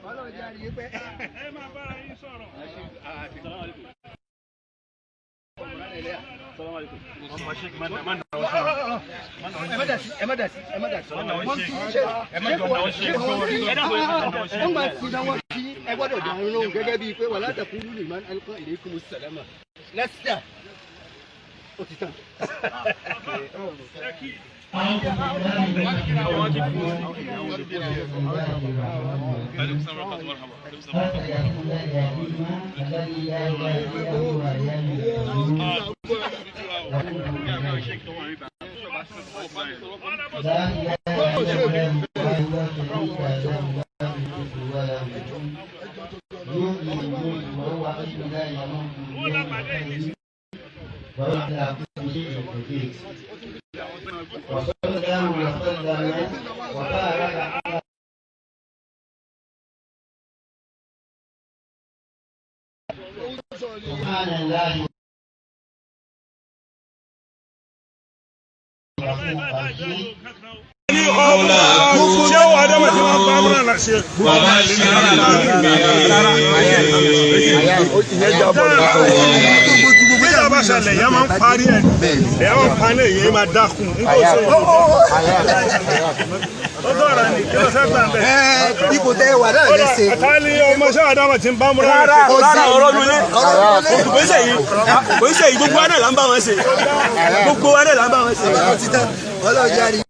Ọlọ́run jẹ́ àríyé pẹ́. Ẹ máa bára yín sọ̀rọ̀. Ẹ má dà sí, ẹ má dà sí, ẹ má dà sí. Wọ́n ti ṣe ṣé wọ́n máa ti náwó sí, ẹ gbọ́dọ̀ dà ń lóhùn gẹ́gẹ́ bíi pé wàhálà tàkùn lù máa ń kọ́ èdè kùmù sàlámà lẹ́sítà ó ti tàn. وصلى الله وسلم وبارك على سبحان الله. Ṣé wàá dá màtí máa bá amúnà náà ṣe? Bí a bá ṣẹlẹ̀, yẹn máa ń parí ẹ̀. Ẹ̀ máa ń parí ẹ̀, yẹn máa dákun. N kò sọ. Ó tọ̀rọ̀ ni, kí ló fẹ́ gbà bẹ́ẹ̀? Ipò tẹ wà náà lẹ́sẹ̀. Àtàlí ọmọ ṣé wàá dá màtí ń bá amúnà náà ṣe? Rárá, ọ̀rọ̀ nulẹ̀ kò ń ṣe yìí, kò ń ṣe yìí. Gbogbo wa náà là ń bá wọn ṣe, gbogbo wa náà là ń bá wọn ṣe. Ó ti tán, Ọlọ́run jẹ́ àríyé.